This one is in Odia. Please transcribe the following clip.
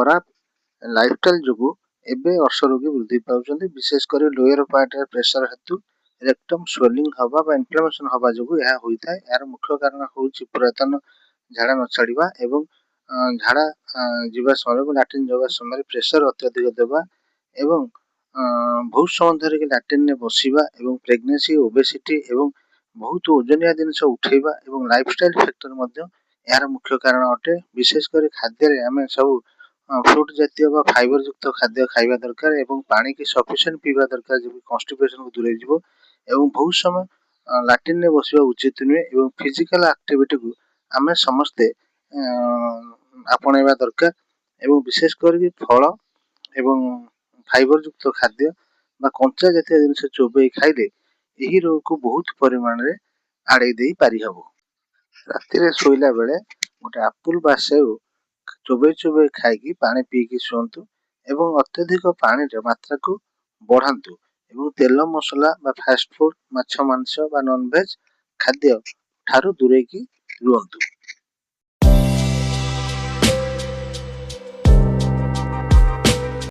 ଖରାପ ଲାଇଫଷ୍ଟାଇଲ୍ ଯୋଗୁଁ ଏବେ ଅର୍ଶ ରୋଗୀ ବୃଦ୍ଧି ପାଉଛନ୍ତି। ବିଶେଷ କରି ଲୋୟର ପାର୍ଟରେ ପ୍ରେସର ହେତୁ ରେକ୍ଟମ୍ ସ୍ୱେଲିଂ ହେବା ବା ଇନଫ୍ଲାମେସନ୍ ହେବା ଯୋଗୁଁ ଏହା ହୋଇଥାଏ। ଏହାର ମୁଖ୍ୟ କାରଣ ହେଉଛି ପୁରାତନ ଝାଡ଼ା ନ ଛାଡ଼ିବା ଏବଂ ଝାଡ଼ା ଯିବା ସମୟରେ ବା ଲାଟ୍ରିନ୍ ଯିବା ସମୟରେ ପ୍ରେସର ଅତ୍ୟଧିକ ଦେବା ଏବଂ ବହୁତ ସମୟ ଧରିକି ଲାଟ୍ରିନ୍ରେ ବସିବା ଏବଂ ପ୍ରେଗନେନ୍ସି, ଓବେସିଟି ଏବଂ ବହୁତ ଓଜନିଆ ଜିନିଷ ଉଠେଇବା ଏବଂ ଲାଇଫଷ୍ଟାଇଲ୍ ଫ୍ୟାକ୍ଟର ମଧ୍ୟ ଏହାର ମୁଖ୍ୟ କାରଣ ଅଟେ। ବିଶେଷ କରି ଖାଦ୍ୟରେ ଆମେ ସବୁ ଫ୍ରୁଟ୍ ଜାତୀୟ ବା ଫାଇବର ଯୁକ୍ତ ଖାଦ୍ୟ ଖାଇବା ଦରକାର ଏବଂ ପାଣିକି ସଫିସିଏଣ୍ଟ ପିଇବା ଦରକାର, ଯେମିତି କନଷ୍ଟିପେସନକୁ ଦୂରେଇ ଯିବ ଏବଂ ବହୁତ ସମୟ ଲାଟ୍ରିନ୍ରେ ବସିବା ଉଚିତ ନୁହେଁ ଏବଂ ଫିଜିକାଲ ଆକ୍ଟିଭିଟିକୁ ଆମେ ସମସ୍ତେ ଆପଣେଇବା ଦରକାର ଏବଂ ବିଶେଷ କରିକି ଫଳ ଏବଂ ଫାଇବର ଯୁକ୍ତ ଖାଦ୍ୟ ବା କଞ୍ଚା ଜାତୀୟ ଜିନିଷ ଚୋବେଇ ଖାଇଲେ ଏହି ରୋଗକୁ ବହୁତ ପରିମାଣରେ ଆଡ଼େଇ ଦେଇ ପାରିହେବ। ରାତିରେ ଶୋଇଲା ବେଳେ ଗୋଟେ ଆପୁଲ ବା ସେଉ ଚୋବେଇ ଚୋବେଇ ଖାଇକି ପାଣି ପିଇକି ଶୁଅନ୍ତୁ ଏବଂ ଅତ୍ୟଧିକ ପାଣିର ମାତ୍ରାକୁ ବଢ଼ାନ୍ତୁ ଏବଂ ତେଲ ମସଲା ବା ଫାଷ୍ଟଫୁଡ଼, ମାଛ, ମାଂସ ବା ନନଭେଜ୍ ଖାଦ୍ୟ ଠାରୁ ଦୂରେଇକି ରୁହନ୍ତୁ।